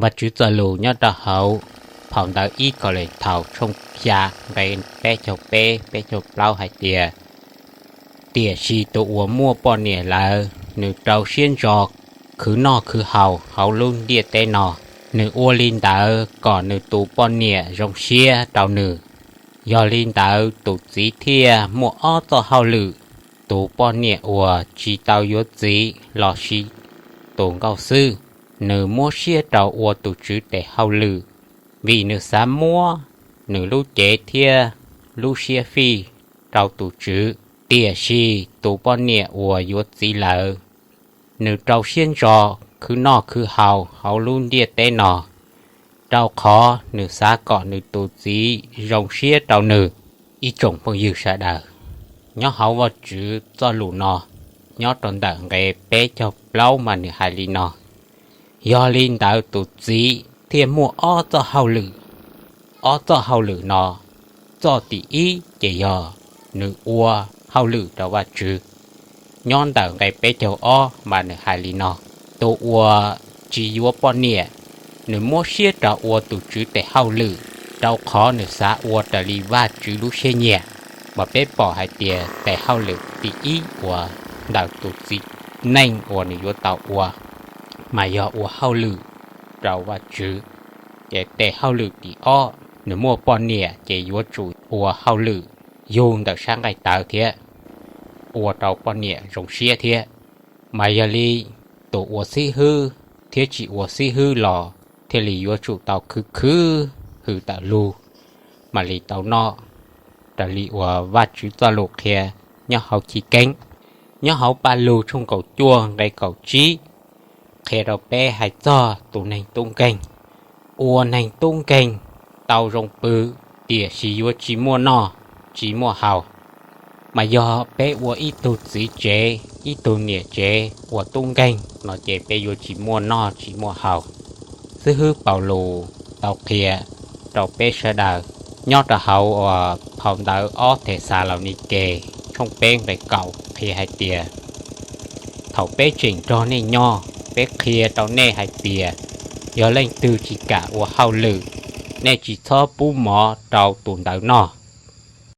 Vajtswv txoj lus nyob rau hauv phau ntawv ib Kauleethaus tshooj xya nqe peb caug peb, peb caug plaub hais tias, tiam sis tus uas muaj poj niam lawm, nws rau siab ntso khwv noj khwv haus hauv lub ntiaj teb no, nws ua li ntawd kom nws tus poj niam zoo siab rau nws. Yog li ntawd tus txiv thiaj muaj ob txoj hauj lwm, tus poj niam uas tsis tau yuav txiv lossis tus nkauj xwb, nws muab siab rau ua tus Tswv tes hauj lwm, vim nws xav muab nws lub cev thiab lub siab fij rau tus Tswv. Tiam sis tus poj niam uas yuav txiv lawm, nws rau siab ntso khwv noj khwv haus hauv lub ntiaj teb no, rau qhov nws xav kom nws tus txiv zoo siab rau nws. Ib tsoom phooj ywg sawv daws, nyob hauv Vajtswv txoj lus no, nyob rau ntawm nqe peb caug plaub mas nws hais li no: Yog li ntawd tus txiv thiaj muaj ob txoj hauj lwm. Ob txoj hauj lwm no, txoj tim ib ces yog nws ua hauj lwm rau Vajtswv. Nyob ntawm nqe peb caug ob mas nws hais li no: Tus uas tsis yuav poj niam, nws muab siab rau ua tus Tswv tes hauj lwm, rau qhov nws xav ua raws li Vajtswv lub siab nyiam. Mas peb pom hais tias tes hauj lwm tim ib uas ntawm tus txiv neej uas nws yuav tau ua mas yog ua hauj lwm rau Vajtswv. Ces tes hauj lwm tim ob, nws muaj poj niam ces yuav tsum ua hauj lwm yug ntawm sab nqaij tawv thiab ua rau poj niam zoo siab thiab. Mas yog li tus ua xib hwb thiab tsis ua xib hwb los thiaj li yuav tsum tau khwv khwv hws tawm lug mam li tau noj, raws li uas Vajtswv txoj lus qhia nyob hauv Chiv Keeb. Nyob hauv Pajlug tshooj kaum cuaj nqe kaum tsib qhia rau peb hais txog tus neeg tub nkeeg. Ua neeg tub nkeeg tau zoo pw, tiam sis yuav tsis muaj noj tsis muaj haus. Mas yog peb ua ib tug txiv tsev, ib tug niam tsev ua tub nkeeg no ces peb yuav tsis muaj noj tsis muaj haus. Xib hwb Paulus tau qhia rau peb sawv daws nyob rau hauv phau ntawv ob Thexalaunikes tshooj peb nqe kaum qhia hais tias, thaum peb tseem nrog nej nyob, peb qhia rau nej hais tias, yog leej twg tsis kam ua hauj lwm, nej tsis txhob pub mov rau tus ntawd noj.